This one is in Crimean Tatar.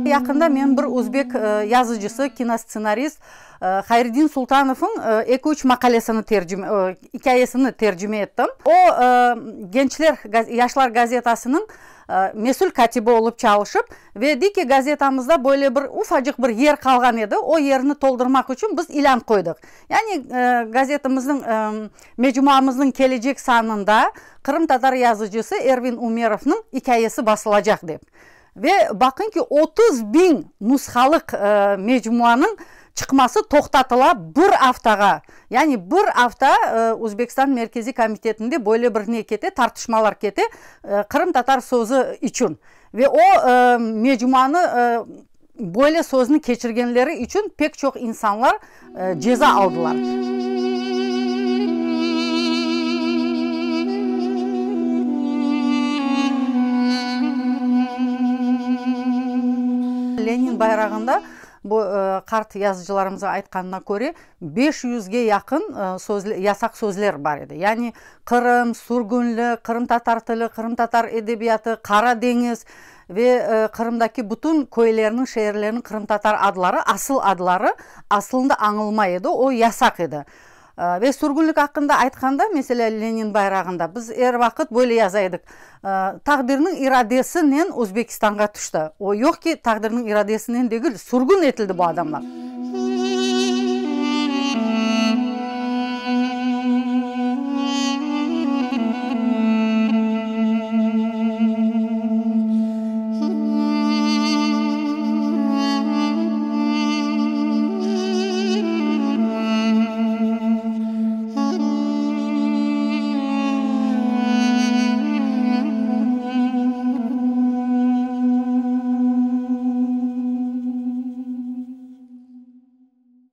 Yaqında men bir özbek yazıcısı, kinostsenarist Hayriddin Sultanovnıñ eki-üç maqalesini tercime, ikâyesini tercime ettim. O, Gençler, Yaşlar gazetasınıñ mesül kâtibi olıp çalışıp, ve dey ki, gazetamızda böyle bir ufacıq bir yer qalğan edi, o yerni toldurmaq içün biz ilân qoydıq. Yani, gazetimizniñ, mecmuamıznıñ kelecek sanında qırımtatar yazıcısı Ervin Umerovnıñ ikâyesi basılacaq dep. Ve baqıñ ki, 30 biñ nushalıq mecmuanıñ çıqması toqtatıla bir aftağa. Yani bir afta Özbekistan Merkeziy Komitetinde böyle bir ne kete, tartışmalar kete qırımtatar sözü içün. Ve o mecmuanı böyle sözni keçirgenleri içün pek çoq insanlar ceza aldılar. Lenin bayrağında, bu qart yazıcılarımıznıñ aytqanına köre, 500ge yaqın yasaq sözler bar edi. Yani Qırım, sürgünlik, qırımtatar tili, qırımtatar edebiyatı, Qara deñiz ve Qırımdaki bütün köylerniñ, şeerlerniñ qırımtatar adları, asıl adları aslında añılmay edi, o yasaq edi. Ve sürgünlik aqqında aytqanda, meselâ, Lenin bayrağında biz er vaqıt böyle yaza edik, Taqdirniñ iradesinen Özbekistanğa tüşti. O yoq ki, taqdirniñ iradesinen degil, sürgün etildi bu adamlar.